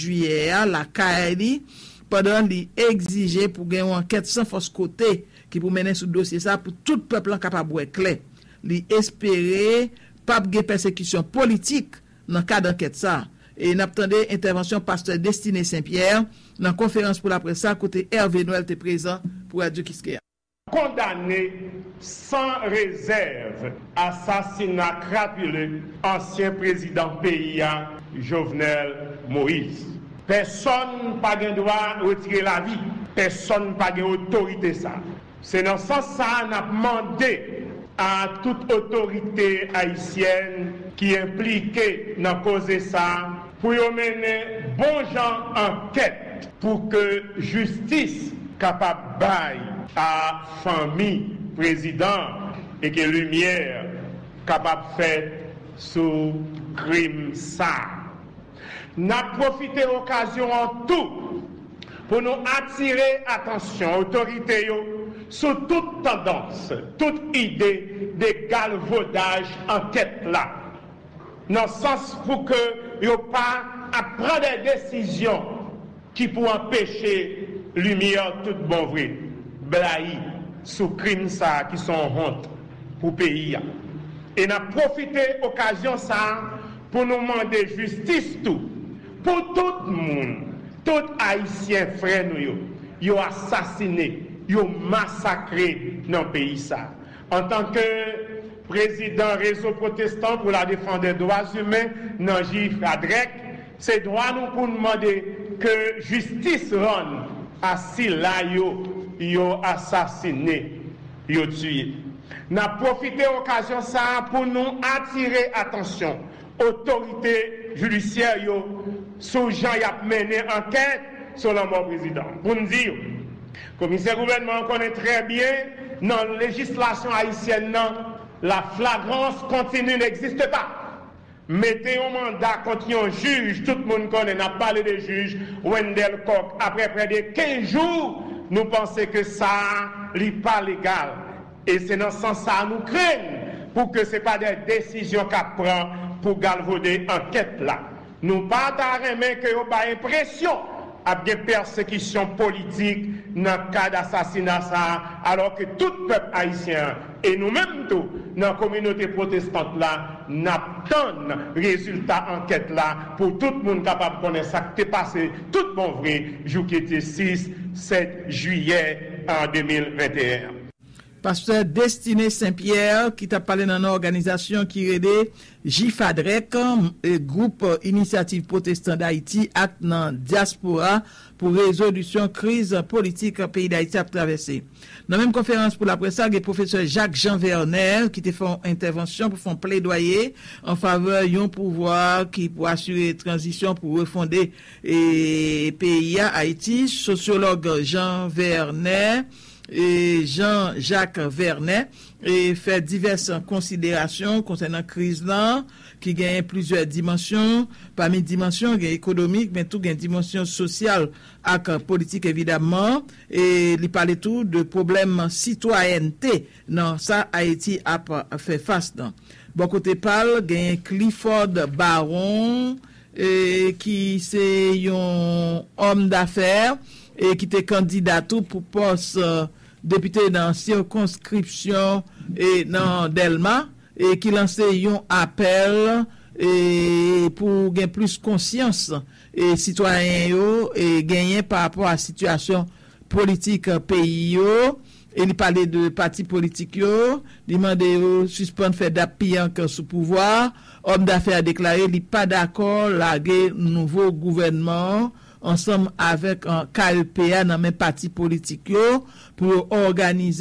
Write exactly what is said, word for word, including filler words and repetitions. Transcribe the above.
jiyè a lakay li, pandan li egzije pou gen yon ankèt san fòs kote ki pou mennen sou dosye sa pou tout pèp lan kapab wè klè. Li espere p ap gen pèsekisyon politik nan kad ankèt sa. E n ap tande entèvansyon pastè Destiné Saint Pierre nan konferans pou laprès sa kote Hervé Noël te prezan pou Radyo Kiskeya. Kondane san rezèv asasina krapile ansyen prezidan peyi a, Jovenel Moïse. Pèsonn pa gen dwa retire lavi, pèsonn pa gen otorite sa. Se nan sans sa a n ap mande a tout otorite ayisyèn ki enplike nan koze sa a pou yo mennen bon jan ankèt pou ke jistis kapab bay a fanmi prezidan e ke limyè kapab fèt sou krim sa a. N ap pwofite okazyon an tou pou nou atire atansyon otorite yo sou tout tandans, tout ide de galvodaj ankèt la, nan sans pou ke yo pa ap pran de desizyon ki pou anpeche limyè tout bon vre blayi sou krim sa a ki se yon wont pou peyi a. E n ap pwofite okazyon sa a pou nou mande jistis tou pou tout moun, tout Ayisyen frè nou yo, yo asasine, yo masakre nan peyi sa a. Antanke prezidan Rezo Pwotestan pou la Defans des Droits Humains nan Jifadrèk, se dwa nou pou n mande ke jistis rann a sila yo yo asasine, yo tiye. N ap pwofite okazyon sa a pou nou atire atansyon otorite jidisyè yo sou jan y ap mennen ankèt sou lanmò prezidan. Pou n di yo, komisè gouvènman an konnen trè byen nan lejislasyon ayisyèn nan, la flagrance continue n'existe pas. Mete yon manda kont yon jij, tout moun konnen n ap pale de jij Wendell Coq, apre prè de kenz jou, nou panse ke sa a li pa legal. E se nan sans sa a nou krenn pou ke se pa de desizyon k ap pran pou galvode ankèt la. Nou pa ta renmen ke yo bay enpresyon ap gen pèsekisyon politik nan kad asasina sa a, alò ke tout pèp ayisyen an, e nou menm tou, nan kominote pwotestant la, n ap tann rezilta ankèt la pou tout moun kapab konnen sa k te pase tout bon vre jou ki te sis, sèt jiyè an de mil venteyen an. Pastè Destiné Saint Pierre, ki t ap pale nan non òganizasyon ki rele Jifadrèk, e, gwoup Inisyativ Pwotestan Dayiti, ak nan dyaspora pou rezolisyon kriz politik peyi Dayiti ap travèse. Nan menm konferans pou laprès la, gen pwofesè Jacques Jean Vernet ki te fè yon entèvansyon pou fè yon pledwaye an favè yon pouvwa ki pou asire tranzisyon pou refonde, e, peyi a, Ayiti. Sosyològ Jean Vernet e Jean Jacques Vernet e fè divès konsiderasyon konsènan kriz lan, ki genyen plizyè dimansyon. Pami dimansyon, gen ekonomik, men tou gen dimansyon sosyal ak politik, evidamman. E li pale tou de pwoblèm sitwayènte nan sa Ayiti ap fè fas nan. Bò kote pa l, genyen Clifford Baron, e ki se yon òm dafè, e ki te kandida tou pou pòs, e, depite nan sikonskripsyon, e, nan Dèlma, e ki lanse yon apèl, e, pou gen plis konsyans, e, sitwayen yo, e, genyen pa rapò a sitiyasyon politik, e, peyi yo. E li pale de pati politik yo, li mande yo sispann fè dappiyank sou pouvwa. Òm dafè a deklare li pa dakò lage nouvo gouvènman an ansanm avèk, e, K E P a nan men pati politik yo pou yo òganize